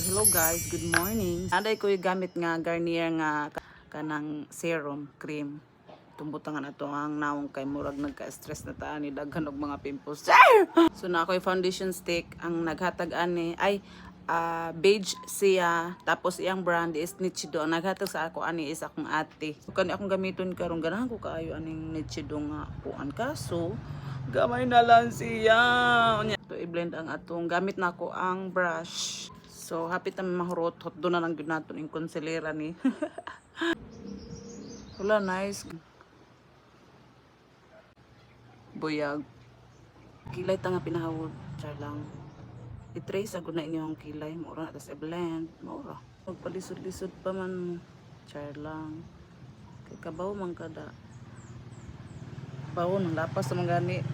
Hello guys, good morning. Naa koy gamit nga Garnier nga kanang serum cream. Tumbutangan ato ang nawong kay murag nagka-stress na ta ni daghan og mga pimples. Char! So naa ko'y foundation stick. Ang naghatag ani ay beige siya, tapos iyang brand is Nichido. Ang naghatag sa ako ani is akong ate. So kani akong gamiton karon, ganahan ko kaayo aning Nichido nga kuan, kaso gamay na lang siya. Unya, to i-blend ang atong gamit nako ang brush. So hapit na mahurot, hotdo na lang gyud nato ning concealer ni. Wala, nice. Buyag. Kilay ta nga pinahawod. Char lang. I-trace agud na inyong kilay. Mura na, tas i-blend. Mura. Magpalisod-lisod pa man mo. Char lang. Kay kabaw man kada. Bawo nang lapas sa mga gani.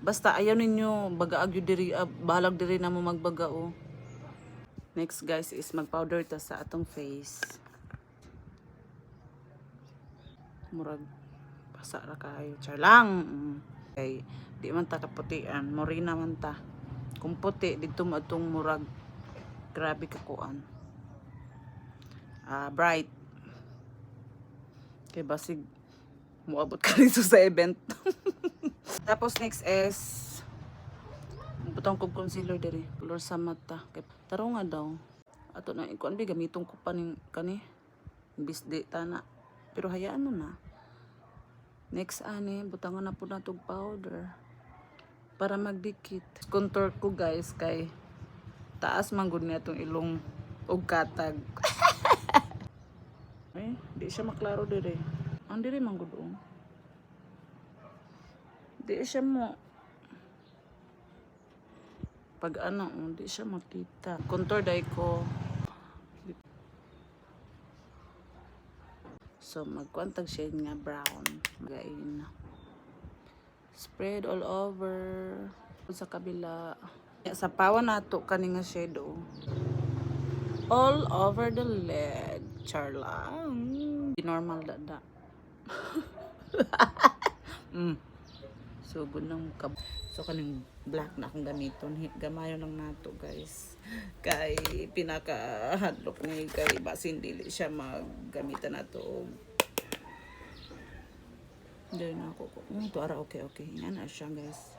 Basta ayaw ninyo bagaag yun diri, ah, bahalag diri na mo magbaga oh. Next guys is mag-powder ta sa atong face. Murag pasa ra kayo. Char lang. Kay di man ta kaputian, morena man ta. Kung puti didto mo atong murag grabe ka kuan. Ah, bright. Kay basig muabot ka dito sa event. Tapos next is butang kog concealer diri, color sa mata. Kay taro nga daw. Ato na ikuan bi, gamiton ko pa ning kani. Imbis di tana. Pero hayaan mo na. Next ani, butangan na po natog powder para magdikit. Contour ko guys kay taas man gud niya itong ilong og katag. Eh, di siya maklaro dire. Ang dire man gud oh. Di siya mo pag ano, oh, di siya makita. Contour dai ko. So magkuantag shade nga brown. Magain. Spread all over sa kabila. Sa pawa nato kani nga shade oh. All over the leg. Char lang. Di normal dada. So good nang kab. So kaning black na akong gamiton. Gamayo lang nato guys. Kay pinaka hadlok ni kay basin dili siya maggamitan nato og Hindi na ako. To ara, okay. Yan na siya guys.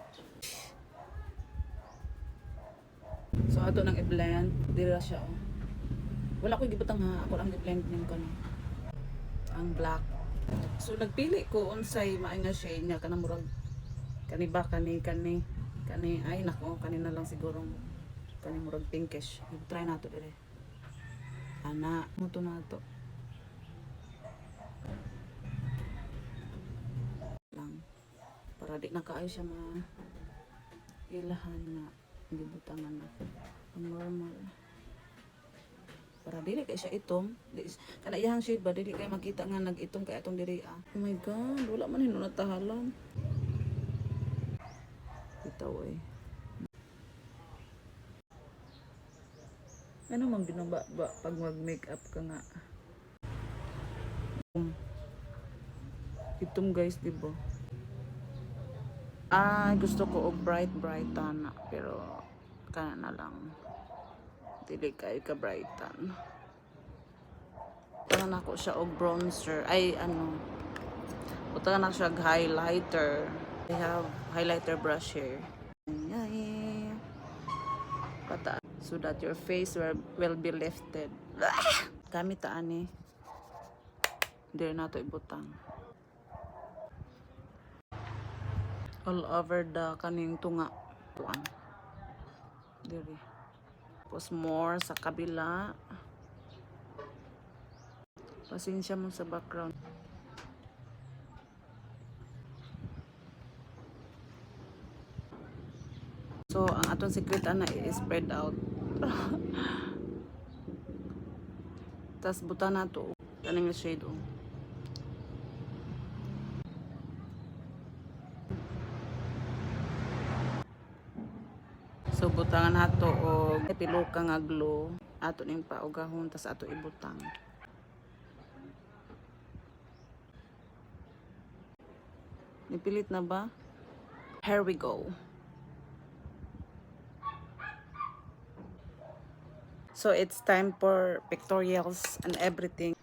So ato nang i-blend. Dira siya oh. Wala ko gibutang ha. Ako lang i-blend ning kano. Ang black. So nagpili ko unsay maay nga shade niya, kanang murag kani ba, kani kani kani, ay nako, kani na lang siguro, kani murag pinkish. I-try nato dire. Ana, mo to nato. Lang para di na kaayo siya ma ilahan nga gibutangan na ang normal para dili kay siya itom di, kana iyang shade ba, dili kay makita nga nag-itom kay atong diri ah. Oh my God, wala man hinuon tahalan bitaw eh. Ano mang ginaba ba pag mag makeup ka nga itom guys, di ba? Ay, gusto ko og bright bright ana, pero kana na lang. Dili kay ka brightan. Butangan nako siya og bronzer. Ay ano. Butangan nako siya og highlighter. I have highlighter brush here. Ay, pata so that your face will be lifted. Gamit ta ani. Dire nato ibutang. All over the kaning tunga. Tuan. Dire. Tapos more sa kabila. Pasensya mo sa background. So, ang atong secret ana i-spread out. Tas buta na to kaning shade oh. So butangan nato og piluka nga glue ato ning paugahon, tas ato ibutang. Nipilit na ba? Here we go. So it's time for pictorials and everything.